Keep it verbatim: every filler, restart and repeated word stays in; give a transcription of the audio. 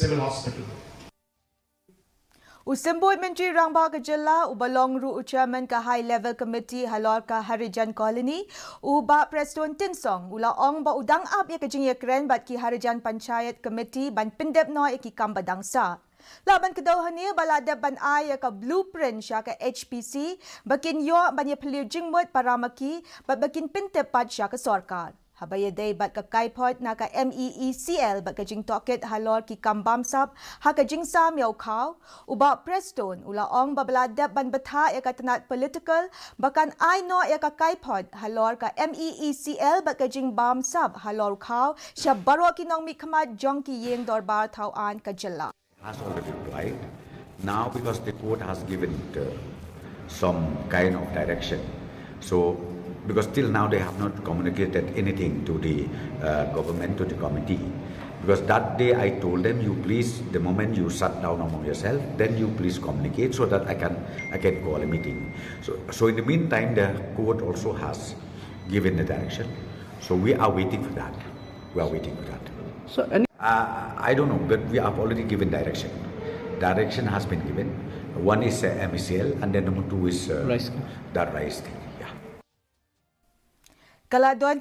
Civil Hospital. U Symbud Myntri Rangbah ka Jylla, uba long ruh u Chairman ka High Level Committee halor ka Harijan Colony, u Bah Prestone Tynsong, u la ong ba u dang ap ïa ka jingïakren bad ki Harijan Panchayat Committee ban pyndep noh ïa ki kam ba dang sah. Lah ban kdew hangne ba la dep ban ai ïa ka blueprint sha ka H P C, ba kin ïoh ban ïaphylliew jingmut para ma ki, bad ba kin pyntip pat sha ka sorkar. Haba ïadei bad ka kaiphod na ka M E E C L bad ka jingtohkit halor ki kam bamsap ha ka jingsam ïa u khaw, u Bah Prestone u la ong ba la dep ban bthah ïa ka tnat political ba kan ai noh ïa ka kaiphod halor ka M E E C L bad ka jingbamsap halor u khaw sha baroh ki nongmihkhmat jong ki ïing dorbar thaw aiñ ka jylla. Has already replied. Now, because the court has given it, uh, some kind of direction, so because till now they have not communicated anything to the, uh, government, to the committee. Because that day I told them, you please, the moment you sat down among yourself, then you please communicate so that I can I can call a meeting. So, so in the meantime, the court also has given the direction. So we are waiting for that. We are waiting for that. So any Uh, I don't know, but we have already given direction. Direction has been given. One is, uh, M E C L, and then number two is, uh, Rice. That rice thing. Yeah. Ka la don